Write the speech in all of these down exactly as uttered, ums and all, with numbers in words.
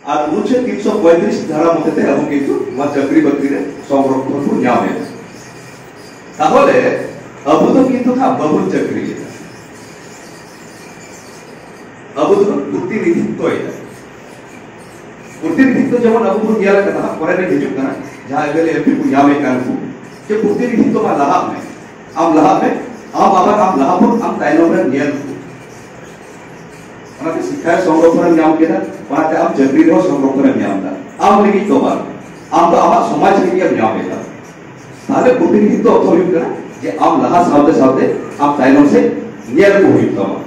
ᱟᱨ ᱩᱱᱩᱪᱷᱮᱫ ᱛᱤᱱᱥᱚ ᱯᱚᱸᱭᱛᱨᱤᱥ ᱫᱷᱟᱨᱟ ᱢᱚᱛᱮ ᱛᱮ ᱟᱵᱚ ᱠᱤᱱᱛᱩ ᱱᱚᱣᱟ ᱪᱟᱹᱠᱨᱤ ᱵᱟᱹᱠᱨᱤ ᱨᱮ ᱥᱚᱝᱨᱚᱠᱷᱚᱱ ᱵᱚᱱ ᱧᱟᱢ ᱮᱫᱟ᱾ ᱛᱟᱦᱚᱞᱮ ᱟᱵᱚ ᱫᱚ ᱠᱤᱱᱛᱩ ᱦᱟᱸᱜ ᱵᱟᱵᱚᱱ ᱪᱟᱹᱠᱨᱤᱭᱮᱫᱟ᱾ ᱟᱵᱚ ᱫᱚᱵᱚᱱ ᱯᱨᱚᱛᱤᱱᱤᱫᱷᱤᱛᱛᱚᱭᱮᱫᱟ᱾ ᱯᱨᱚᱛᱤᱱᱤᱫᱷᱤᱛᱛᱚ ᱡᱮᱢᱚᱱ ᱟᱵᱚ ᱵᱚᱱ ᱧᱮᱞ ᱠᱟᱫᱟ, ᱦᱟᱸᱜ ᱯᱚᱨᱮ ᱨᱮ ᱦᱤᱡᱩᱜ ᱠᱟᱱᱟ, ᱡᱟᱦᱟᱸ M L A M P ᱠᱚ ᱧᱟᱢᱮᱫ ᱠᱟᱱ ᱠᱚ, ᱡᱮ ᱯᱨᱚᱛᱤᱱᱤᱫᱷᱤᱛᱛᱚ ᱢᱟ ᱞᱟᱦᱟᱜ ᱢᱮ, ᱟᱢ ᱞᱟᱦᱟᱜ ᱢᱮ, ᱟᱢ ᱟᱵᱟᱨ ᱟᱢ ᱞᱟᱦᱟ ᱵᱚᱱ, ᱟᱢ ᱛᱟᱭᱱᱚᱢ ᱨᱮ ᱧᱮᱞ ᱠᱚ᱾ ᱚᱱᱟᱛᱮ ᱥᱤᱠᱠᱷᱟ ᱨᱮ ᱥᱚᱝᱨᱚᱠᱷᱚᱱ ᱮᱢ ᱧᱟᱢ ᱠᱮᱫᱟ, ᱚᱱᱟᱛᱮ ᱟᱢ ᱪᱟᱹᱠᱨᱤ ᱨᱮᱦᱚᱸ ᱥᱚᱝᱨᱚᱠᱷᱚᱱ ᱮᱢ ᱧᱟᱢ ᱮᱫᱟ᱾ ᱟᱢ ᱞᱟᱹᱜᱤᱫ ᱫᱚ ᱵᱟᱝ, ᱟᱢ ᱫᱚ ᱟᱢᱟᱜ ᱥᱚᱢᱟᱡᱽ ᱞᱟᱹᱜᱤᱫ ᱮᱢ ᱧᱟᱢ ᱮᱫᱟ᱾ ᱛᱟᱦᱞᱮ ᱯᱨᱚᱛᱤᱱᱤᱫᱷᱤᱛᱛᱚ ᱚᱨᱛᱷᱚ ᱦᱩᱭᱩᱜ ᱠᱟᱱᱟ ᱡᱮ ᱟᱢ ᱞᱟᱦᱟ ᱥᱟᱶᱛᱮ ᱥᱟᱶᱛᱮ ᱟᱢ ᱛᱟᱭᱱᱚᱢ ᱥᱮᱫ ᱧᱮᱞ ᱠᱚ ᱦᱩᱭᱩᱜ ᱛᱟᱢᱟ᱾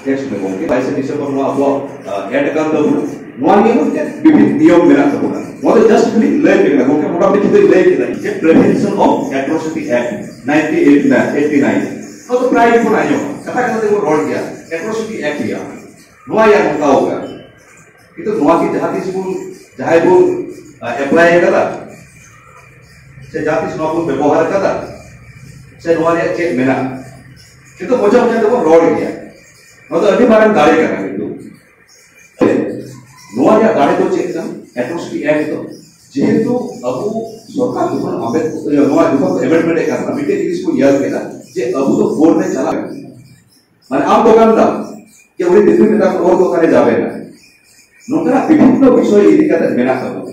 ᱱᱮᱠᱥᱴ ᱢᱮ ᱜᱚᱢᱠᱮ, ᱵᱟᱭᱤᱥᱮ ᱰᱤᱥᱮᱢᱵᱚᱨ ᱱᱚᱣᱟ ᱟᱵᱚᱣᱟᱜ, ᱟᱸ, ᱮᱰ ᱠᱟᱱ ᱛᱟᱵᱚᱱᱟ᱾ ᱱᱚᱣᱟ ᱱᱤᱭᱮ ᱦᱚᱸ ᱢᱤᱫᱴᱮᱱ ᱵᱤᱵᱷᱤᱱ ᱱᱤᱭᱚᱢ ᱢᱮᱱᱟᱜ ᱛᱟᱵᱚᱱᱟ᱾ ᱱᱚᱣᱟ ᱫᱚ ᱡᱟᱥᱴ ᱠᱷᱟᱹᱞᱤ ᱞᱟᱹᱭ ᱜᱮ ᱠᱟᱱᱟ ᱜᱚᱢᱠᱮ, ᱢᱚᱴᱟᱢᱩᱴᱤ ᱡᱩᱫᱤ ᱞᱟᱹᱭ ᱠᱮᱫᱟ ᱡᱮ Prevention of Atrocity Act nineteen eighty nine, ᱱᱚᱣᱟ ᱫᱚ ᱯᱨᱟᱭ ᱜᱮᱵᱚᱱ ᱟᱸᱡᱚᱢᱟ, ᱠᱟᱛᱷᱟ ᱠᱟᱛᱷᱟ ᱛᱮᱵᱚᱱ ᱨᱚᱲ ᱜᱮᱭᱟ, ᱮᱴᱨᱳᱥᱤᱴᱤ ᱮᱠᱴ ᱜᱮᱭᱟ, ᱱᱚᱣᱟ ᱭᱟ ᱱᱚᱝᱠᱟ ᱠᱟᱱᱟ᱾ ᱠᱤᱱᱛᱩ ᱱᱚᱣᱟ ᱠᱤ ᱡᱟᱦᱟᱸ ᱛᱤᱥ ᱵᱚᱱ, ᱡᱟᱦᱟᱸᱭ ᱵᱚᱱ ᱮᱯᱞᱟᱭ ᱠᱟᱫᱟ, ᱥᱮ ᱡᱟᱦᱟᱸ ᱛᱤᱥ ᱱᱚᱣᱟ ᱵᱚᱱ ᱵᱮᱵᱚᱦᱟᱨ ᱠᱟᱫᱟ, ᱥᱮ ᱱᱚᱣᱟ ᱨᱮᱭᱟᱜ ᱪᱮᱫ ᱢᱮᱱᱟᱜᱼᱟ? ᱠᱤᱱᱛᱩ ᱢᱚᱪᱟ ᱢᱚᱪᱟ ᱛᱮᱵᱚᱱ ᱨᱚᱲ ᱜᱮᱭᱟ᱾ ᱱᱚᱣᱟ ᱫᱚ ᱟᱹᱰᱤ ᱢᱟᱨᱟᱝ ᱫᱟᱲᱮ ᱠᱟᱱᱟ᱾ ᱠᱤᱱᱛᱩ ᱱᱚᱣᱟ ᱨᱮᱭᱟᱜ ᱫᱟᱲᱮ ᱫᱚ ᱪᱮᱫ ᱠᱟᱱᱟ? ᱮᱴᱨᱳᱥᱤᱴᱤ ᱮᱠᱴ ᱫᱚ, ᱡᱮᱦᱮᱛᱩ ᱟᱵᱚ ᱥᱚᱨᱠᱟᱨ ᱡᱚᱠᱷᱚᱱ ᱟᱢᱵᱮᱫᱠᱚᱨ, ᱤᱭᱟᱹ, ᱱᱚᱣᱟ ᱡᱚᱠᱷᱚᱱ ᱠᱚ ᱮᱢᱮᱱᱰᱢᱮᱱᱴ ᱮᱫ ᱠᱟᱱ ᱛᱟᱦᱮᱱᱟ, ᱢᱤᱫᱴᱮᱱ ᱡᱤᱱᱤᱥ ᱠᱚ ᱧᱮᱞ ᱠᱮᱫᱟ ᱡᱮ ᱟᱵᱚ ᱫᱚ ᱠᱳᱨᱴ ᱨᱮ ᱪᱟᱞᱟᱜ ᱠᱟᱱᱟ᱾ ᱢᱟᱱᱮ ᱟᱢ ᱫᱚᱠᱟᱱᱫᱟᱨ, ᱡᱮ ᱩᱱᱤ ᱫᱤᱠᱩᱭ ᱢᱮᱛᱟ ᱠᱚ, ᱚᱞ ᱫᱚᱠᱟᱱᱮ ᱡᱟᱵᱮ ᱱᱟ᱾ ᱱᱚᱝᱠᱟᱱᱟᱜ ᱵᱤᱵᱷᱤᱱᱱᱚ ᱵᱤᱥᱚᱭ ᱤᱫᱤ ᱠᱟᱛᱮ ᱢᱮᱱᱟᱜ ᱛᱟᱵᱚᱱᱟ᱾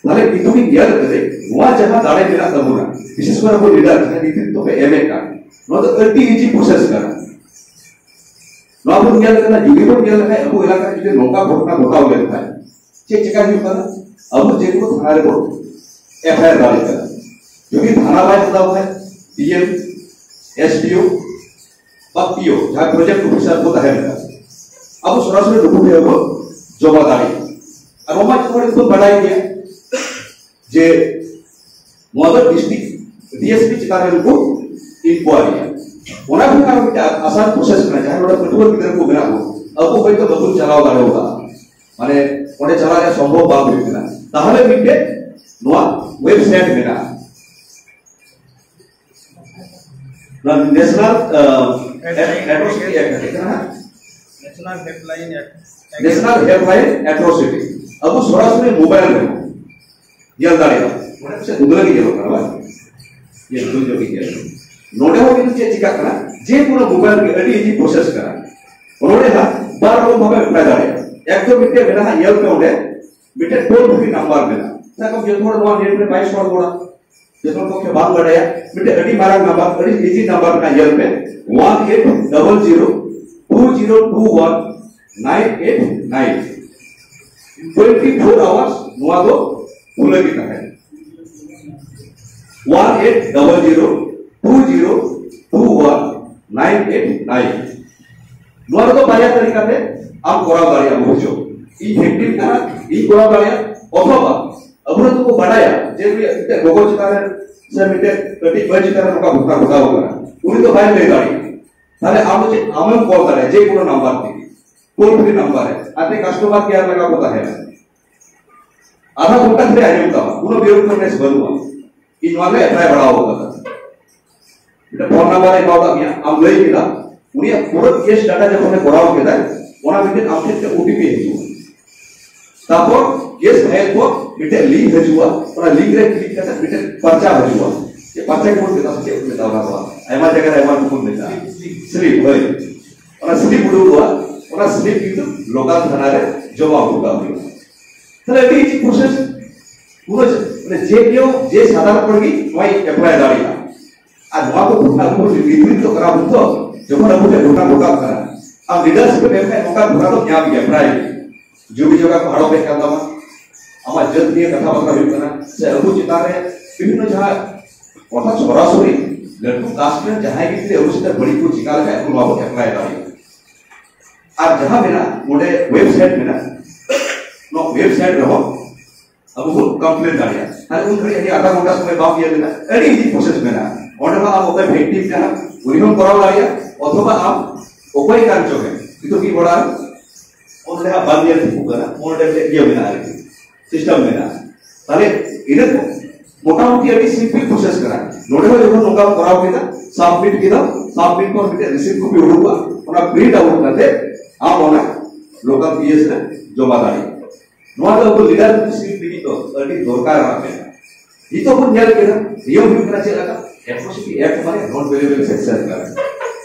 ᱛᱟᱦᱞᱮ ᱠᱤᱱᱛᱩ ᱵᱤᱱ ᱧᱮᱞ ᱠᱟᱛᱮ ᱱᱚᱣᱟ ᱡᱟᱦᱟᱸ ᱫᱟᱲᱮ ᱢᱮᱱᱟᱜ ᱛᱟᱵᱚᱱᱟ, ᱵᱤᱥᱮᱥ ᱠᱚᱨᱮ ᱟᱵᱚ ᱞᱤᱰᱟᱨ ᱡᱟᱦᱟᱸ ᱱᱮᱛᱨᱤᱛᱵ ᱯᱮ ᱮᱢᱮᱫ ᱠᱟᱱ, ᱱᱚᱣᱟ ᱫᱚ ᱟᱹᱰᱤ ᱤᱡᱤ ᱯᱨᱚᱥᱮᱥ ᱠᱟᱱᱟ᱾ ᱱᱚᱣᱟ ᱵᱚᱱ ᱧᱮᱞ ᱠᱟᱱᱟ, ᱡᱩᱫᱤ ᱵᱚᱱ ᱧᱮᱞ ᱞᱮᱠᱷᱟᱱ ᱟᱵᱚ ᱮᱞᱟᱠᱟ ᱨᱮ ᱡᱩᱫᱤ ᱱᱚᱝᱠᱟ ᱜᱷᱚᱴᱚᱱᱟ ᱜᱷᱚᱴᱟᱣ ᱞᱮᱱᱠᱷᱟᱱ ᱪᱮᱫ ᱪᱮᱠᱟ ᱦᱩᱭᱩᱜ ᱠᱟᱱᱟ? ᱟᱵᱚ ᱡᱮ ᱠᱳᱱᱳ ᱛᱷᱟᱱᱟ ᱨᱮᱵᱚᱱ ᱮᱯᱷ ᱟᱭ ᱟᱨ ᱫᱟᱲᱮᱭᱟᱜ ᱠᱟᱱᱟ᱾ ᱡᱩᱫᱤ ᱛᱷᱟᱱᱟ ᱵᱟᱭ ᱦᱟᱛᱟᱣ ᱠᱷᱟᱱ ᱰᱤ ᱮᱢ, ᱮᱥ ᱰᱤ ᱳ, ᱵᱟ ᱯᱤ ᱳ, ᱡᱟᱦᱟᱸ ᱯᱨᱚᱡᱮᱠᱴ ᱚᱯᱷᱤᱥᱟᱨ ᱠᱚ ᱛᱟᱦᱮᱱ ᱠᱟᱱᱟ, ᱟᱵᱚ ᱥᱚᱨᱟᱥᱚᱨᱤ ᱱᱩᱠᱩ ᱴᱷᱮᱱ ᱵᱚ ᱡᱚᱢᱟ ᱫᱟᱲᱮᱭᱟᱜᱼᱟ᱾ ᱟᱨ ᱱᱚᱣᱟ ᱢᱟ ᱡᱚᱛᱚ ᱦᱚᱲ ᱜᱮᱵᱚᱱ ᱵᱟᱰᱟᱭ ᱜᱮᱭᱟ ᱡᱮ ᱱᱚᱣᱟ ᱫᱚ ᱰᱤᱥᱴᱨᱤᱠᱴ ᱰᱤ ᱮᱥ ᱯᱤ ᱪᱮᱛᱟᱱ ᱨᱮ ᱱᱩᱠᱩ ᱤᱱᱠᱩᱣᱟᱨᱤᱭᱟ᱾ ᱚᱱᱟ ᱠᱷᱚᱱ ᱟᱨ ᱢᱤᱫᱴᱟᱝ ᱟᱥᱟᱱ ᱯᱨᱚᱥᱮᱥ ᱠᱟᱱᱟ, ᱡᱟᱦᱟᱸᱭ ᱱᱚᱰᱮ ᱯᱟᱹᱴᱷᱩᱣᱟᱹ ᱜᱤᱫᱽᱨᱟᱹ ᱠᱚ ᱢᱮᱱᱟᱜ ᱠᱚ, ᱟᱵᱚ ᱦᱚᱭᱛᱳ ᱵᱟᱵᱚᱱ ᱪᱟᱞᱟᱣ ᱫᱟᱲᱮ ᱠᱟᱣᱫᱟ, ᱢᱟᱱᱮ ᱚᱸᱰᱮ ᱪᱟᱞᱟᱜ ᱨᱮᱭᱟᱜ ᱥᱚᱢᱵᱷᱚᱵ ᱵᱟᱝ ᱦᱩᱭᱩᱜ ᱠᱟᱱᱟ, ᱛᱟᱦᱚᱞᱮ ᱢᱤᱫᱴᱮᱱ ᱱᱚᱣᱟ ᱳᱭᱮᱵᱥᱟᱭᱤᱴ ᱢᱮᱱᱟᱜᱼᱟ, ᱱᱚᱣᱟ ᱱᱮᱥᱱᱟᱞ ᱮᱴᱨᱳᱥᱤᱴᱤ ᱮᱠᱴ ᱠᱟᱱᱟ, national helpline act. National helpline atrocity. ᱟᱵᱚ ᱥᱚᱨᱟᱥᱚᱨᱤ ᱢᱳᱵᱟᱭᱤᱞ ᱨᱮᱦᱚᱸ ᱧᱮᱞ ᱫᱟᱲᱮᱭᱟᱜᱼᱟ᱾ ᱚᱸᱰᱮ ᱯᱟᱥᱮᱡ ᱫᱩᱫᱽᱨᱟᱹ ᱜᱮ ᱧᱮᱞᱚᱜ ᱠᱟᱱᱟ, ᱵᱟᱝ? ᱧᱮᱞ ᱫᱩᱫᱽᱨᱟᱹ ᱜᱮ ᱧᱮᱞᱚᱜ ᱠᱟᱱᱟ᱾ ᱱᱚᱰᱮ ᱦᱚᱸ ᱠᱤᱱᱛᱩ ᱪᱮᱫ ᱪᱤᱠᱟᱜ ᱠᱟᱱᱟ, ᱡᱮ ᱠᱳᱱᱳ ᱢᱳᱵᱟᱭᱤᱞ ᱜᱮ ᱟᱹᱰᱤ ᱤᱡᱤ ᱯᱨᱚᱥᱮᱥ ᱠᱟᱱᱟ᱾ ᱱᱚᱰᱮ ᱦᱟᱸᱜ ᱵᱟᱨ ᱨᱚᱠᱚᱢ ᱵᱷᱟᱵᱮ ᱮᱯᱞᱟᱭ ᱫᱟᱲᱮᱭᱟᱜᱼᱟ᱾ ᱮᱠᱫᱚᱢ ᱢᱤᱫᱴᱮᱱ ᱢᱮᱱᱟᱜᱼᱟ, ᱧᱮᱞ ᱯᱮ, ᱚᱸᱰᱮ ᱢᱤᱫᱴᱮᱱ ᱴᱳᱞ ᱯᱷᱨᱤ ᱱᱟᱢᱵᱟᱨ ᱢᱮᱱᱟᱜᱼᱟ᱾ ᱥᱟᱵ ᱠᱟᱜ ᱢᱮ, ᱡᱚᱛᱚ ᱦᱚᱲ ᱱᱚᱣᱟ ᱱᱮᱴ ᱨᱮ ᱵᱟᱭ ᱥᱚᱦᱚᱨ ᱜᱚᱲᱟ, ᱡᱚᱛᱚ ᱦᱚᱲ ᱯᱚᱠᱠᱷᱮ ᱵᱟᱝ ᱵᱟᱰᱟᱭᱟ᱾ ᱢᱤᱫᱴᱮᱱ ᱟᱹᱰᱤ ᱢᱟᱨᱟᱝ ᱱᱟᱢᱵᱟᱨ, ᱟᱹᱰᱤ ᱤᱡᱤ ᱱᱟᱢᱵᱟᱨ ᱢᱮᱱᱟᱜᱼᱟ, ᱧᱮᱞ ᱯᱮ, one eight double zero two zero two one nine eight nine, twenty four hours ᱱᱚᱣᱟ ᱫᱚ ᱠᱷᱩᱞᱟᱹ ᱜᱮ ᱛᱟᱦᱮᱱᱟ᱾ One eight double zero two zero two one nine eight nine. ᱱᱚᱣᱟ ᱨᱮᱫᱚ ᱵᱟᱨᱭᱟ ᱛᱟᱹᱨᱤᱠᱟ ᱛᱮ ᱟᱢ ᱠᱚᱨᱟᱣ ᱫᱟᱲᱮᱭᱟᱜᱼᱟ᱾ ᱵᱩᱡᱷᱟᱹᱣ, ᱤᱧ ᱮᱠᱴᱤᱵᱷ ᱠᱟᱱᱟ, ᱤᱧ ᱠᱚᱨᱟᱣ ᱫᱟᱲᱮᱭᱟᱜᱼᱟ, ᱚᱛᱷᱚᱵᱟ ᱟᱵᱚ ᱨᱮᱱ ᱫᱚᱠᱚ ᱵᱟᱰᱟᱭᱟ ᱡᱮ ᱱᱩᱭ ᱢᱤᱫᱴᱮᱱ ᱜᱚᱜᱚ ᱪᱮᱛᱟᱱ ᱨᱮ ᱥᱮ ᱢᱤᱫᱴᱮᱱ ᱠᱟᱹᱴᱤᱡ ᱢᱟᱹᱭ ᱪᱮᱛᱟᱱ ᱨᱮ ᱱᱚᱝᱠᱟ ᱜᱷᱚᱴᱱᱟ ᱜᱷᱚᱴᱟᱣ ᱠᱟᱱᱟ, ᱩᱱᱤ ᱫᱚ ᱵᱟᱭ ᱞᱟᱹᱭ ᱫᱟᱲᱮᱭᱟᱜᱼᱟ᱾ ᱛᱟᱦᱞᱮ ᱟᱢ ᱫᱚ ᱪᱮᱫ, ᱟᱢᱮᱢ ᱠᱚᱞ ᱫᱟᱲᱮᱭᱟᱜᱼᱟ ᱡᱮ ᱠᱳᱱᱳ ᱱᱟᱢᱵᱟᱨ ᱛᱮᱜᱮ, ᱴᱳᱞ ᱯᱷᱨᱤ ᱱᱟᱢᱵᱟᱨ ᱨᱮ, ᱟᱨ ᱠᱟᱥᱴᱚᱢᱟᱨ ᱠᱮᱭᱟᱨ ᱞᱟᱜᱟᱣ ᱠᱚ ᱛᱟᱦᱮᱱᱟ᱾ ᱟᱫᱷᱟ ᱜᱷᱚᱱᱴᱟ ᱫᱷᱚᱨᱮ ᱟᱸᱡᱚᱢ ᱛᱟᱢᱟ, ᱠᱳᱱᱳ ᱵᱤᱭᱩᱨᱳᱠᱨᱮᱴ ᱵᱟᱹᱱᱩᱜᱼᱟ᱾ ᱤᱧ ᱱᱚᱣᱟ ᱞᱮ ᱮᱯᱞᱟᱭ ᱵᱟᱲᱟ ᱟᱠᱟᱫᱟ᱾ ᱢᱤᱫᱴᱮᱱ ᱯᱷᱳᱱ ᱱᱟᱢᱵᱟᱨ ᱮ ᱮᱢᱟ ᱟᱠᱟᱫ ᱢᱮᱭᱟ, ᱟᱢ ᱞᱟᱹᱭ ᱠᱮᱫᱟ, ᱩᱱᱤᱭᱟᱜ ᱯᱩᱨᱟᱹ ᱠᱮᱥ ᱰᱟᱴᱟ ᱡᱚᱠᱷᱚᱱᱮ ᱠᱚᱨᱟᱣ ᱠᱮᱫᱟ, ᱚᱱᱟ ᱢᱤᱫᱴᱮᱱ ᱟᱢ ᱴᱷᱮᱱ ᱢᱤᱫᱴᱮᱱ ᱳᱴᱤᱯᱤ ᱦᱤᱡᱩᱜᱼᱟ᱾ ᱛᱟᱨᱯᱚᱨ ᱠᱮᱥ ᱯᱷᱟᱭᱤᱞ ᱯᱚᱨ ᱢᱤᱫᱴᱮᱱ ᱞᱤᱝᱠ ᱦᱤᱡᱩᱜᱼᱟ, ᱚᱱᱟ ᱞᱤᱝᱠ ᱨᱮ ᱠᱞᱤᱠ ᱠᱟᱛᱮ ᱢᱤᱫᱴᱮᱱ ᱯᱟᱨᱪᱟ ᱦᱤᱡᱩᱜᱼᱟ᱾ ᱪᱮᱫ ᱯᱟᱨᱪᱟ ᱜᱮᱵᱚᱱ ᱢᱮᱛᱟᱜᱼᱟ, ᱥᱮ ᱪᱮᱫ ᱵᱚᱱ ᱢᱮᱛᱟᱜᱼᱟ ᱚᱱᱟ ᱫᱚ? ᱟᱭᱢᱟ ᱡᱟᱭᱜᱟ ᱨᱮ ᱟᱭᱢᱟ ᱨᱚᱠᱚᱢ ᱵᱚᱱ ᱢᱮᱛᱟᱜᱼᱟ᱾ ᱥᱞᱤᱯ, ᱦᱳᱭ᱾ ᱚᱱᱟ ᱥᱞᱤᱯ ᱩᱰᱩᱠᱚᱜᱼᱟ, ᱚᱱᱟ ᱥᱞᱤᱯ ᱠᱤᱱᱛᱩ ᱞᱳᱠᱟᱞ ᱛᱷᱟᱱᱟ ᱨᱮ ᱡᱚᱢᱟ ᱦᱚᱴᱚ ᱠᱟᱜ ᱦᱩᱭᱩᱜᱼᱟ᱾ ᱛᱟᱦᱞᱮ ᱟᱹᱰᱤ ᱤᱡᱤ ᱯᱨᱚᱥᱮᱥ᱾ ᱯᱩᱨᱟᱹ ᱢᱟᱱᱮ ᱡᱮ ᱠᱮᱣ, ᱡᱮ ᱥᱟᱫᱷᱟᱨᱚᱱ ᱦᱚᱲ ᱜᱮ ᱱᱚᱣᱟᱭ ᱮᱯᱞᱟᱭ ᱫᱟᱲᱮᱭᱟᱜᱼᱟ᱾ ᱟᱨ ᱱᱚᱣᱟ ᱠᱚ ᱜᱷᱚᱴᱱᱟ ᱠᱚ ᱵᱤᱯᱚᱨᱤᱛ ᱠᱟᱱᱟ ᱵᱚᱱ ᱛᱚ, ᱡᱚᱠᱷᱚᱱ ᱟᱵᱚ ᱴᱷᱮᱱ ᱜᱷᱚᱴᱱᱟ ᱜᱷᱚᱴᱟᱜ ᱠᱟᱱᱟ, ᱟᱢ ᱞᱤᱰᱟᱨᱥᱤᱯ ᱮᱢ ᱠᱷᱟᱱ ᱱᱚᱝᱠᱟ ᱜᱷᱚᱴᱱᱟ ᱫᱚ ᱧᱟᱢ ᱜᱮᱭᱟ ᱯᱨᱟᱭ ᱜᱮ᱾ ᱡᱩᱢᱤ ᱡᱟᱭᱜᱟ ᱠᱚ ᱦᱟᱲᱚᱯ ᱮᱫ ᱠᱟᱱ ᱛᱟᱢᱟ, ᱟᱢᱟᱜ ᱡᱟᱹᱛ ᱱᱤᱭᱮ ᱠᱟᱛᱷᱟ ᱵᱟᱛᱨᱟ ᱦᱩᱭᱩᱜ ᱠᱟᱱᱟ, ᱥᱮ ᱟᱵᱚ ᱪᱮᱛᱟᱱ ᱨᱮ ᱵᱤᱵᱷᱤᱱᱱᱚ ᱡᱟᱦᱟᱸ ᱚᱨᱛᱷᱟᱛ ᱥᱚᱨᱟᱥᱚᱨᱤ ᱞᱟᱹᱴᱩ ᱠᱟᱥᱴ ᱨᱮᱱ ᱡᱟᱦᱟᱸᱭ ᱜᱮ ᱡᱩᱫᱤ ᱟᱵᱚ ᱥᱟᱛᱮ ᱵᱟᱹᱲᱤᱡ ᱠᱚ ᱪᱤᱠᱟ ᱞᱮᱠᱷᱟᱱ ᱟᱵᱚ ᱱᱚᱣᱟ ᱵᱚᱱ ᱮᱯᱞᱟᱭ ᱫᱟᱲᱮᱭᱟᱜᱼᱟ᱾ ᱟᱨ ᱡᱟᱦᱟᱸ ᱢᱮᱱᱟᱜᱼᱟ, ᱱᱚᱰᱮ ᱣᱮᱵᱥᱟᱭᱤᱴ ᱢᱮᱱᱟᱜᱼᱟ, ᱱᱚᱣᱟ ᱣᱮᱵᱥᱟᱭᱤᱴ ᱨᱮᱦᱚᱸ ᱟᱵᱚ ᱵᱚᱱ ᱠᱚᱢᱯᱞᱮᱱ ᱫᱟᱲᱮᱭᱟᱜᱼᱟ᱾ ᱛᱟᱦᱞᱮ ᱩᱱ ᱜᱷᱟᱹᱲᱤᱡ ᱟᱹᱰᱤ ᱟᱫᱷᱟ ᱜᱷᱚᱱᱴᱟ ᱥᱚᱢᱚᱭ ᱵᱟᱢ ᱤᱭᱟᱹ ᱞᱮᱫᱟ, ᱟᱹᱰᱤ ᱤᱡᱤ ᱯᱨᱚᱥᱮᱥ ᱢᱮᱱᱟᱜᱼᱟ᱾ ᱚᱸᱰᱮ ᱢᱟ ᱟᱢ ᱚᱠᱚᱭ ᱮᱠᱴᱤᱵᱷ ᱠᱟᱱᱟ ᱩᱱᱤ ᱦᱚᱸᱢ ᱠᱚᱨᱟᱣ ᱫᱟᱲᱮᱭᱟᱜᱼᱟ, ᱚᱛᱷᱚᱵᱟ ᱟᱢ ᱚᱠᱚᱭ ᱠᱟᱱ ᱪᱚᱝ ᱮ, ᱠᱤᱱᱛᱩ ᱢᱤᱫ ᱦᱚᱲᱟᱜ ᱚᱸᱰᱮ ᱦᱟᱸᱜ ᱵᱟᱝ ᱧᱮᱞ ᱴᱷᱤᱠᱚᱜ ᱠᱟᱱᱟ, ᱚᱸᱰᱮ ᱢᱤᱫᱴᱮᱡ ᱤᱭᱟᱹ ᱢᱮᱱᱟᱜᱼᱟ ᱟᱨᱠᱤ, ᱥᱤᱥᱴᱮᱢ ᱢᱮᱱᱟᱜᱼᱟ᱾ ᱛᱟᱦᱞᱮ ᱤᱱᱟᱹ ᱠᱚ ᱢᱚᱴᱟᱢᱩᱴᱤ ᱟᱹᱰᱤ ᱥᱤᱢᱯᱤᱞ ᱯᱨᱚᱥᱮᱥ ᱠᱟᱱᱟ᱾ ᱱᱚᱰᱮ ᱦᱚᱸ ᱡᱚᱠᱷᱚᱱ ᱱᱚᱝᱠᱟ ᱠᱚᱨᱟᱣ ᱠᱮᱫᱟ, ᱥᱟᱵᱢᱤᱴ ᱠᱮᱫᱟ, ᱥᱟᱵᱢᱤᱴ ᱯᱚᱨ ᱢᱤᱫᱴᱮᱡ ᱨᱤᱥᱤᱯᱴ ᱠᱚᱯᱤ ᱩᱰᱩᱠᱚᱜᱼᱟ, ᱚᱱᱟ ᱯᱨᱤᱱᱴ ᱟᱣᱩᱴ ᱠᱟᱛᱮ ᱟᱢ ᱚᱱᱟ ᱞᱳᱠᱟᱞ ᱯᱤ ᱮᱥ ᱨᱮ ᱡᱚᱢᱟ ᱫᱟᱲᱮᱭᱟᱜᱼᱟ᱾ ᱱᱚᱣᱟ ᱫᱚ ᱟᱵᱚ ᱞᱤᱰᱟᱨᱥᱤᱯ ᱞᱟᱹᱜᱤᱫ ᱫᱚ ᱟᱹᱰᱤ ᱫᱚᱨᱠᱟᱨ ᱟᱱᱟᱜ ᱠᱟᱱᱟ᱾ ᱱᱤᱛᱚᱜ ᱵᱚᱱ ᱧᱮᱞ ᱠᱮᱫᱟ, ᱱᱤᱭᱚᱢ ᱦᱩᱭᱩᱜ ᱠᱟᱱᱟ ᱪᱮᱫ ᱞᱮᱠᱟ? ᱮᱴᱨᱚᱥᱤᱴᱤ ᱮᱠᱴ ᱢᱟᱱᱮ ᱱᱚᱱ ᱵᱮᱞᱮᱵᱮᱞ ᱥᱮᱠᱥᱚᱱ ᱠᱟᱱᱟ᱾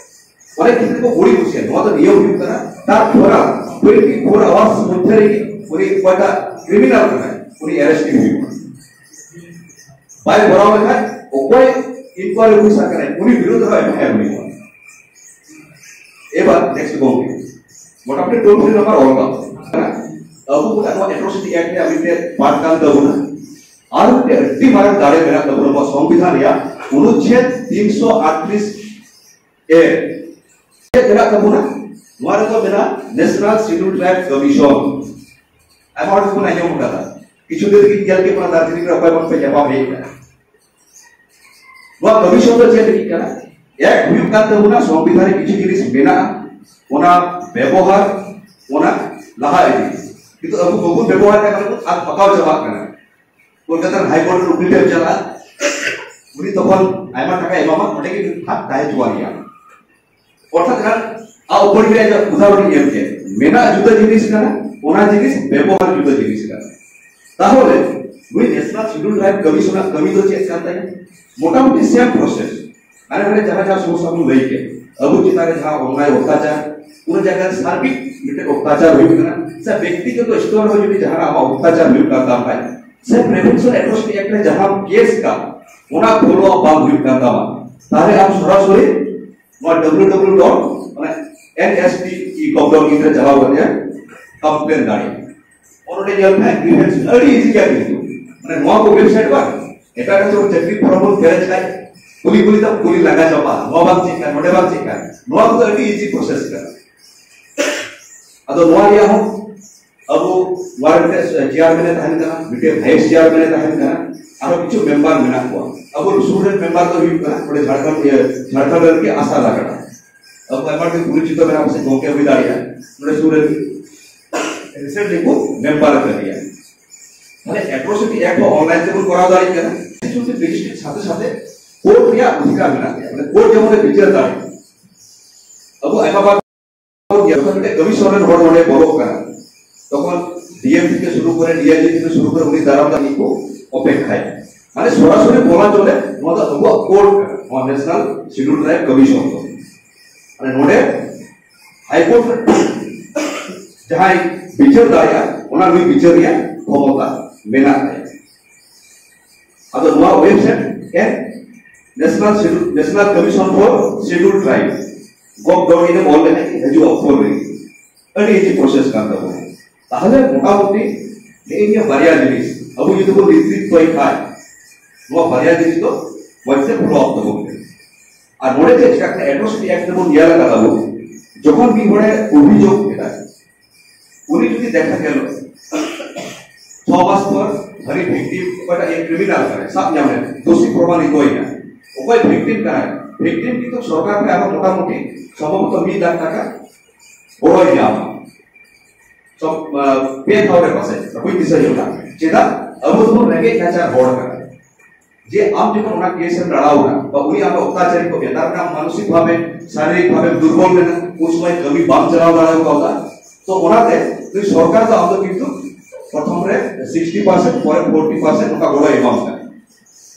ᱚᱱᱮᱠ ᱜᱤᱫᱽᱨᱟᱹ ᱠᱚ ᱠᱩᱲᱤ ᱠᱩᱥᱤᱭᱟ, ᱱᱚᱣᱟ ᱫᱚ ᱱᱤᱭᱚᱢ ᱦᱩᱭᱩᱜ ᱠᱟᱱᱟ, ᱛᱟᱨ ᱯᱚᱨᱟ ᱴᱩᱭᱮᱱᱴᱤ ᱯᱷᱳᱨ ᱟᱣᱟᱨᱥ ᱢᱚᱫᱽᱫᱷᱮ ᱨᱮᱜᱮ ᱩᱱᱤ ᱚᱠᱚᱭᱴᱟᱜ ᱠᱨᱤᱢᱤᱱᱟᱞ ᱠᱟᱱᱟᱭ, ᱩᱱᱤ ᱮᱨᱮᱥᱴ ᱦᱩᱭᱩᱜᱼᱟ᱾ ᱵᱟᱭ ᱠᱚᱨᱟᱣ ᱞᱮᱠᱷᱟᱱ ᱚᱠᱚᱭ ᱤᱱᱠᱣᱟᱭᱨᱤ ᱚᱯᱷᱤᱥᱟᱨ ᱠᱟᱱᱟᱭ, ᱩᱱᱤ ᱵᱤᱨᱩᱫᱷ ᱨᱮᱦᱚᱸ ᱮᱯᱷ ᱟᱭ ᱟᱨ ᱦᱩᱭᱩᱜᱼᱟ᱾ ᱮᱵᱟᱨ ᱱᱮᱠᱥᱴ ᱜᱚᱝᱠᱮ, ᱢᱚᱴᱟᱢᱩᱴᱤ ᱴᱳᱞ ᱯᱷᱨᱤ ᱱᱟᱢᱵᱟᱨ ᱚᱞ ᱠᱟᱜ ᱟᱵᱚ ᱵᱚᱱ ᱮᱴᱨᱚᱥᱤᱴᱤ ᱮᱠᱴ ᱨᱮᱭᱟᱜ ᱢᱤᱫᱴᱮᱱ ᱯᱟᱨᱴ ᱠᱟᱱ ᱛᱟᱵᱚᱱᱟ᱾ ᱟᱨ ᱢᱤᱫᱴᱮᱱ ᱟᱹᱰᱤ ᱢᱟᱨᱟᱝ ᱫᱟᱲᱮ ᱢᱮᱱᱟᱜ ᱛᱟᱵᱚᱱᱟ ᱟᱵᱚᱣᱟᱜ ᱥᱚᱝᱵᱤᱫᱷᱟᱱ ᱨᱮᱭᱟᱜ ᱚᱱᱩᱪᱷᱮᱫ ᱛᱤᱱᱥᱚ ᱟᱴᱛᱨᱤᱥ ᱮ᱾ ᱪᱮᱫ ᱢᱮᱱᱟᱜ ᱛᱟᱵᱚᱱᱟ? ᱱᱚᱣᱟ ᱨᱮᱫᱚ ᱢᱮᱱᱟᱜᱼᱟ ᱱᱮᱥᱱᱟᱞ ᱥᱤᱰᱩᱞ ᱴᱨᱟᱭᱤᱵ ᱠᱚᱢᱤᱥᱚᱱ᱾ ᱟᱭᱢᱟ ᱦᱚᱲ ᱜᱮᱵᱚᱱ ᱟᱸᱡᱚᱢ ᱟᱠᱟᱫᱟ᱾ ᱠᱤᱪᱷᱩ ᱫᱤᱱ ᱨᱮᱜᱮᱧ ᱧᱮᱞ ᱠᱮᱫ ᱵᱚᱱᱟ ᱫᱟᱨᱡᱤᱞᱤᱝ ᱨᱮ ᱚᱠᱚᱭ ᱵᱟᱝ ᱯᱮ ᱧᱟᱯᱟᱢ ᱦᱮᱡ ᱮᱱᱟ᱾ ᱱᱚᱣᱟ ᱠᱚᱢᱤᱥᱚᱱ ᱫᱚ ᱪᱮᱫ ᱞᱟᱹᱜᱤᱫ ᱠᱟᱱᱟ? ᱮᱠ ᱦᱩᱭᱩᱜ ᱠᱟᱱ ᱛᱟᱵᱚᱱᱟ, ᱥᱚᱝᱵᱤᱫᱷᱟᱱ ᱨᱮ ᱠᱤᱪᱷᱩ ᱡᱤᱱᱤᱥ ᱢᱮᱱᱟᱜᱼᱟ, ᱚᱱᱟ ᱵᱮᱵᱚᱦᱟᱨ, ᱚᱱᱟ ᱞᱟᱦᱟ ᱤᱫᱤ᱾ ᱠᱤᱱᱛᱩ ᱟᱵᱚ ᱵᱟᱵᱚᱱ ᱵᱮᱵᱚᱦᱟᱨ ᱮᱫᱟ, ᱢᱟᱱᱮ ᱵᱚᱱ ᱟᱫ ᱯᱟᱠᱟᱣ ᱪᱟᱵᱟᱜ ᱠᱟᱱᱟ᱾ ᱠᱳᱞᱠᱟᱛᱟ ᱦᱟᱭ ᱠᱳᱨᱴ ᱨᱮ ᱩᱠᱤᱞ ᱴᱷᱮᱱ ᱪᱟᱞᱟᱜᱼᱟ, ᱩᱱᱤ ᱛᱚᱠᱷᱚᱱ ᱟᱭᱢᱟ ᱴᱟᱠᱟᱭ ᱮᱢᱟᱢᱟ, ᱚᱸᱰᱮ ᱜᱮ ᱦᱟᱸᱜ ᱛᱟᱦᱮᱸ ᱦᱚᱪᱚᱣᱟᱱ ᱜᱮᱭᱟ᱾ ᱚᱨᱛᱷᱟᱛ ᱮᱱᱟᱝ ᱟᱵᱚ ᱵᱚᱱ ᱞᱟᱹᱭᱟ, ᱩᱫᱟᱦᱚᱨᱚᱱ ᱤᱧ ᱮᱢ ᱠᱮᱫ, ᱢᱮᱱᱟᱜ ᱡᱩᱫᱟᱹ ᱡᱤᱱᱤᱥ ᱠᱟᱱᱟ, ᱚᱱᱟ ᱡᱤᱱᱤᱥ ᱵᱮᱵᱚᱦᱟᱨ ᱡᱩᱫᱟᱹ ᱡᱤᱱᱤᱥ ᱠᱟᱱᱟ᱾ ᱛᱟᱦᱚᱞᱮ ᱱᱩᱭ ᱱᱮᱥᱱᱟᱞ ᱥᱤᱰᱩᱞ ᱴᱨᱟᱭᱤᱵ ᱠᱚᱢᱤᱥᱚᱱᱟᱜ ᱠᱟᱹᱢᱤ ᱫᱚ ᱪᱮᱫ ᱠᱟᱱ ᱛᱟᱭᱟ? ᱢᱚᱴᱟᱢᱩᱴᱤ ᱥᱮᱢ ᱯᱨᱚᱥᱮᱥ᱾ ᱦᱟᱱᱮ ᱦᱟᱱᱮ ᱡᱟᱦᱟᱸ ᱡᱟᱦᱟᱸ ᱥᱚᱢᱚᱥᱥᱟ ᱵᱚᱱ ᱞᱟᱹᱭ ᱠᱮᱫ, ᱟᱵᱚ ᱪᱮᱛᱟᱱ ᱨᱮ ᱡᱟᱦᱟᱸ ᱚᱱᱱᱭᱟᱭ ᱚᱛᱛᱟᱪᱟᱨ, ᱚᱱᱟ ᱡᱟᱭᱜᱟ ᱨᱮ ᱥᱟᱨᱵᱤᱠ ᱢᱤᱫᱴᱮᱱ ᱚᱛᱛᱟᱪᱟᱨ ᱦᱩᱭᱩᱜ ᱠᱟᱱᱟ, ᱥᱮ ᱵᱮᱠᱛᱤᱜᱚᱛᱚ ᱥᱛᱚᱨ ᱨᱮ ᱡᱩᱫᱤ ᱡᱟᱦᱟᱱᱟᱜ ᱟᱢᱟᱜ ᱚᱛᱛᱟᱪᱟᱨ ᱦᱩᱭᱩᱜ ᱠᱟᱱ ᱛᱟᱢ ᱠᱷᱟᱡ, ᱥᱮ ᱯᱨᱤᱵᱷᱮᱱᱥᱚᱱ ᱮᱴᱨᱚᱥᱤᱴᱤ ᱮᱠᱴ ᱨᱮ ᱡᱟᱦᱟᱸ ᱠᱮᱥ ᱠᱟᱱ, ᱚᱱᱟ ᱯᱷᱚᱞᱳ ᱟᱯ ᱵᱟᱝ ᱦᱩᱭᱩᱜ ᱠᱟᱱ ᱛᱟᱢᱟ, ᱛᱟᱦᱞᱮ ᱟᱢ ᱥᱚᱨᱟᱥᱚᱨᱤ ᱱᱚᱣᱟ W W dot N S T E com dot in ᱨᱮ ᱪᱟᱞᱟᱣ ᱠᱟᱛᱮ ᱠᱚᱢᱯᱞᱮᱱ ᱫᱟᱲᱮᱭᱟᱜᱼᱟ᱾ ᱚᱱᱚᱰᱮ ᱧᱮᱞ ᱢᱮ, ᱜᱨᱤᱵᱷᱮᱱᱥ ᱟᱹᱰᱤ ᱤᱡᱤ ᱜᱮᱭᱟ᱾ ᱠᱤᱱᱛᱩ ᱢᱟᱱᱮ ᱱᱚᱣᱟ ᱠᱚ ᱣᱮᱵᱥᱟᱭᱤᱴ ᱵᱟᱝ, ᱮᱴᱟᱜ ᱮᱴᱟᱜ ᱪᱟᱹᱠᱨᱤ ᱯᱷᱚᱨᱢ ᱵᱚᱱ ᱯᱮᱨᱮᱡ ᱠᱷᱟᱡ ᱠᱩᱞᱤ ᱠᱩᱞᱤ ᱛᱮᱢ ᱠᱩᱞᱤ ᱞᱟᱸᱜᱟ ᱪᱟᱵᱟᱜᱼᱟ, ᱱᱚᱣᱟ ᱵᱟᱝ ᱪᱮᱫ ᱠᱟᱱᱟ, ᱱᱚᱰᱮ ᱵᱟᱝ ᱪᱮᱫ ᱠᱟᱱᱟ, ᱱᱚᱣᱟ ᱠᱚᱫᱚ ᱟᱹᱰᱤ ᱤᱡᱤ ᱯᱨᱚᱥᱮᱥ ᱠᱟᱱᱟ᱾ ᱟᱫᱚ ᱱᱚᱣᱟ ᱨᱮᱭᱟᱜ ᱦᱚᱸ ᱟᱵᱚ ᱱᱚᱣᱟ ᱨᱮ ᱢᱤᱫᱴᱮᱡ ᱪᱮᱭᱟᱨᱢᱮᱱ ᱮ ᱛᱟᱦᱮᱱ ᱠᱟᱱᱟ, ᱢᱤᱫᱴᱮᱡ ᱵᱷᱟᱭᱤᱥ ᱪᱮᱭᱟᱨᱢᱮᱱ ᱮ ᱛᱟᱦᱮᱱ ᱠᱟᱱᱟ, ᱟᱨᱦᱚᱸ ᱠᱤᱪᱷᱩ ᱢᱮᱢᱵᱟᱨ ᱢᱮᱱᱟᱜ ᱠᱚᱣᱟ᱾ ᱟᱵᱚ ᱥᱩᱨ ᱨᱮᱱ ᱢᱮᱢᱵᱟᱨ ᱫᱚ ᱦᱩᱭᱩᱜ ᱠᱟᱱᱟ ᱱᱚᱰᱮ ᱡᱷᱟᱲᱠᱷᱚᱸᱰ, ᱤᱭᱟᱹ, ᱡᱷᱟᱲᱠᱷᱚᱸᱰ ᱨᱮᱱ ᱜᱮ ᱟᱥᱟ ᱞᱟᱜᱟᱜᱼᱟ᱾ ᱟᱵᱚ ᱟᱭᱢᱟ ᱜᱮ ᱯᱚᱨᱤᱪᱤᱛᱚ ᱢᱮᱱᱟᱜ ᱯᱟᱥᱮ ᱜᱚᱝᱠᱮ ᱦᱩᱭ ᱫᱟᱲᱮᱭᱟᱜᱼᱟ, ᱱᱚᱰᱮ ᱥᱩᱨ ᱨᱮ ᱨᱤᱥᱮᱱᱴᱞᱤ ᱠᱚ ᱢᱮᱢᱵᱟᱨ ᱟᱠᱟᱫ ᱜᱮᱭᱟ᱾ ᱛᱟᱦᱞᱮ ᱮᱴᱨᱚᱥᱤᱴᱤ ᱮᱠᱴ ᱦᱚᱸ ᱚᱱᱞᱟᱭᱤᱱ ᱛᱮᱵᱚᱱ ᱠᱚᱨᱟᱣ ᱫᱟᱲᱮᱭᱟᱜ ᱠᱟᱱᱟ᱾ ᱥᱮᱠᱥᱩᱣᱟᱞ ᱵᱮᱥᱤᱥ ᱥᱟᱛᱷᱮ ᱥᱟᱛᱷᱮ ᱠᱳᱨᱴ ᱨᱮᱭᱟᱜ ᱚᱫᱷᱤᱠᱟᱨ ᱢᱮᱱᱟᱜ ᱜᱮᱭᱟ, ᱢᱟᱱᱮ ᱠᱳᱨᱴ ᱡᱮᱢᱚᱱ ᱮ ᱵᱤᱪᱟᱹᱨ ᱫᱟᱲᱮᱭᱟᱜᱼᱟ᱾ ᱟᱵᱚ ᱟᱭᱢᱟ ᱵᱟᱨ ᱡᱚᱠᱷᱚᱱ ᱢᱤᱫᱴᱮᱱ ᱠᱚᱢᱤᱥᱚᱱ ᱨᱮᱱ ᱦᱚᱲ ᱱᱚᱰᱮ ᱵᱚᱞᱚᱜ ᱠᱟᱱᱟ, ᱛᱚᱠᱷᱚᱱ ᱰᱤ ᱮᱢ ᱛᱷᱮᱠᱮ ᱥᱩᱨᱩ ᱠᱚᱨᱮ, ᱰᱤ ᱟᱭ ᱡᱤ ᱛᱷᱮᱠᱮ ᱥᱩᱨᱩ ᱠᱚᱨᱮ ᱩᱱᱤ ᱫᱟᱨᱟᱢ ᱞᱟᱹᱜᱤᱫ ᱠᱚ ᱚᱯᱮᱠᱷᱟᱭᱟ᱾ ᱢᱟᱱᱮ ᱥᱚᱨᱟᱥᱚᱨᱤ ᱵᱚᱞᱟ ᱪᱚᱞᱮ, ᱱᱚᱣᱟ ᱫᱚ ᱟᱵᱚᱣᱟᱜ ᱠᱳᱰ ᱠᱟᱱᱟ, ᱱᱚᱣᱟ ᱱᱮᱥᱱᱟᱞ ᱥᱤᱰᱩᱞ ᱴᱨᱟᱭᱤᱵ ᱠᱚᱢᱤᱥᱚᱱ ᱫᱚ᱾ ᱢᱟᱱᱮ ᱱᱚᱰᱮ ᱦᱟᱭᱠᱳᱨᱴ ᱨᱮ ᱡᱟᱦᱟᱸᱭ ᱵᱤᱪᱟᱹᱨ ᱫᱟᱲᱮᱭᱟᱜᱼᱟ, ᱚᱱᱟ ᱱᱩᱭ ᱵᱤᱪᱟᱹᱨ ᱨᱮᱭᱟᱜ ᱠᱷᱚᱢᱚᱛᱟ ᱢᱮᱱᱟᱜ ᱛᱟᱭᱟ᱾ ᱟᱫᱚ ᱱᱚᱣᱟ website and national schedule, national commission for schedule tribe gov dot in ᱮᱢ ᱚᱞ ᱞᱮᱠᱷᱟᱱ ᱜᱮ ᱦᱤᱡᱩᱜᱼᱟ ᱯᱷᱳᱱ ᱨᱮ᱾ ᱟᱹᱰᱤ ᱤᱡᱤ ᱯᱨᱚᱥᱮᱥ ᱠᱟᱱ ᱛᱟᱵᱚᱱᱟ᱾ ᱛᱟᱦᱚᱞᱮ ᱢᱚᱴᱟᱢᱩᱴᱤ ᱱᱤᱭᱟᱹ ᱵᱟᱨᱭᱟ ᱡᱤᱱᱤᱥ ᱟᱵᱚ ᱡᱩᱫᱤ ᱵᱚᱱ ᱱᱤᱥᱪᱤᱛ ᱠᱷᱟᱱ, ᱱᱚᱣᱟ ᱵᱟᱨᱭᱟ ᱡᱤᱱᱤᱥ ᱫᱚ ᱢᱚᱡᱽ ᱛᱮ ᱯᱷᱚᱞᱳ ᱟᱯ ᱛᱟᱵᱚᱱ ᱯᱮ᱾ ᱟᱨ ᱱᱚᱰᱮ ᱪᱮᱫ ᱪᱤᱠᱟᱹᱜ ᱠᱟᱱᱟ, ᱮᱴᱨᱚᱥᱤᱴᱤ ᱮᱠᱴ ᱨᱮᱵᱚᱱ ᱧᱮᱞ ᱟᱠᱟᱫᱟ ᱵᱚᱱ, ᱡᱚᱠᱷᱚᱱ ᱢᱤᱫ ᱦᱚᱲᱮ ᱚᱵᱷᱤᱡᱳᱜᱽ ᱠᱮᱫᱟ, ᱩᱱᱤ ᱡᱩᱫᱤ ᱫᱮᱠᱷᱟ ᱜᱮᱞ ᱪᱷᱚ ᱢᱟᱥ ᱯᱚᱨ ᱦᱟᱹᱱᱤ ᱵᱷᱤᱠᱴᱤᱢ ᱚᱠᱚᱭᱴᱟᱜ ᱤᱭᱟᱹ ᱠᱨᱤᱢᱤᱱᱟᱞ ᱠᱟᱱᱟᱭ, ᱥᱟᱵ ᱧᱟᱢ ᱞᱮᱱᱟ, ᱫᱳᱥᱤ ᱯᱨᱚᱢᱟᱱᱤᱛ ᱦᱩᱭᱱᱟ, ᱚᱠᱚᱭ ᱵᱷᱤᱠᱴᱤᱢ ᱠᱟᱱᱟᱭ, ᱵᱷᱤᱠᱴᱤᱢ ᱠᱤᱱᱛᱩ ᱥᱚᱨᱠᱟᱨ ᱴᱷᱮᱱ ᱟᱨᱚ ᱢᱚᱴᱟᱢᱩᱴᱤ ᱥᱚᱢᱵᱷᱚᱵᱚᱛᱚ ᱢᱤᱫ ᱞᱟᱠᱷ ᱴᱟᱠᱟ ᱜᱚᱲᱚᱭ ᱧᱟᱢᱟ᱾ ᱥᱚᱵ, ᱟᱸ, ᱯᱮ ᱴᱷᱟᱶ ᱨᱮ ᱯᱟᱥᱮᱡ, ᱵᱟᱹᱧ ᱫᱤᱥᱟᱹᱭᱮᱫᱟ᱾ ᱪᱮᱫᱟᱜ? ᱟᱵᱚ ᱫᱚᱵᱚᱱ ᱨᱮᱸᱜᱮᱡ ᱱᱟᱪᱟᱨ ᱦᱚᱲ ᱠᱟᱱᱟ᱾ ᱡᱮ ᱟᱢ ᱡᱚᱠᱷᱚᱱ ᱚᱱᱟ ᱠᱮᱥ ᱮᱢ ᱞᱟᱲᱟᱣ ᱮᱱᱟ, ᱵᱟ ᱩᱱᱤ ᱟᱢ ᱚᱛᱛᱟᱪᱟᱨᱤ ᱠᱚ ᱢᱮᱛᱟᱜ ᱢᱮ, ᱢᱟᱱᱚᱥᱤᱠ ᱵᱷᱟᱵᱮ, ᱥᱟᱨᱤᱨᱤᱠ ᱵᱷᱟᱵᱮ ᱫᱩᱨᱵᱚᱞ ᱢᱮᱱᱟᱜ, ᱩᱱ ᱥᱚᱢᱚᱭ ᱠᱟᱹᱢᱤ ᱵᱟᱢ ᱪᱟᱞᱟᱣ ᱫᱟᱲᱮ ᱠᱟᱣᱫᱟ᱾ ᱛᱚ ᱚᱱᱟᱛᱮ ᱱᱩᱭ ᱥᱚᱨᱠᱟᱨ ᱫᱚ ᱟᱢ ᱫᱚ ᱠᱤᱱᱛᱩ ᱯᱨᱚᱛᱷᱚᱢ ᱨᱮ ᱥᱤᱠᱥᱴᱤ ᱯᱟᱨᱥᱮᱱᱴ, ᱯᱚᱨᱮ ᱯᱷᱳᱨᱴᱤ ᱯᱟᱨᱥᱮᱱᱴ ᱚᱱᱠᱟ ᱜᱚᱲᱚᱭ ᱮᱢᱟᱢ ᱠᱟᱱᱟ᱾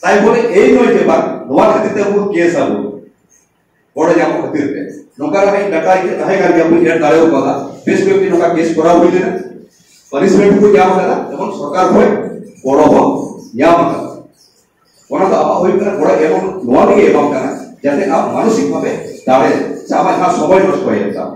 ᱛᱟᱭ ᱵᱚᱞᱮ ᱮᱭ ᱱᱚᱭ ᱡᱮ ᱵᱟᱝ, ᱱᱚᱣᱟ ᱠᱷᱟᱹᱛᱤᱨ ᱛᱮ ᱟᱵᱚ ᱠᱮᱥ ᱟᱵᱚ᱾ ᱜᱚᱲᱚ ᱧᱟᱢᱚᱜ ᱠᱷᱟᱹᱛᱤᱨ ᱛᱮ᱾ ᱱᱚᱝᱠᱟ ᱨᱮ ᱰᱟᱴᱟ ᱤᱧ ᱴᱷᱮᱱ ᱛᱟᱦᱮᱸ ᱠᱟᱱ ᱜᱮᱭᱟ, ᱵᱟᱹᱧ ᱮᱰ ᱫᱟᱲᱮ ᱠᱟᱣᱫᱟ᱾ ᱵᱮᱥ ᱠᱚᱭᱮᱠᱴᱤ ᱱᱚᱝᱠᱟ ᱠᱮᱥ ᱠᱚᱨᱟᱣ ᱦᱩᱭ ᱞᱮᱱᱟ, ᱯᱟᱱᱤᱥᱢᱮᱱᱴ ᱠᱚ ᱧᱟᱢ ᱟᱠᱟᱫᱟ, ᱡᱮᱢᱚᱱ ᱥᱚᱨᱠᱟᱨ ᱠᱷᱚᱱ ᱜᱚᱲᱚ ᱦᱚᱸ ᱧᱟᱢ ᱟᱠᱟᱫᱟ᱾ ᱚᱱᱟ ᱫᱚ ᱟᱢᱟᱜ ᱦᱩᱭᱩᱜ ᱠᱟᱱᱟ ᱜᱚᱲᱚ ᱮᱢ, ᱱᱚᱣᱟ ᱞᱟᱹᱜᱤᱫ ᱮᱢᱟᱢ ᱠᱟᱱᱟ ᱡᱟᱛᱮ ᱟᱢ ᱢᱟᱱᱚᱥᱤᱠ ᱵᱷᱟᱵᱮ ᱫᱟᱲᱮ ᱥᱮ ᱟᱢᱟᱜ ᱡᱟᱦᱟᱸ ᱥᱚᱢᱚᱭ ᱱᱚᱥᱴᱚᱭᱮᱱ ᱛᱟᱢ,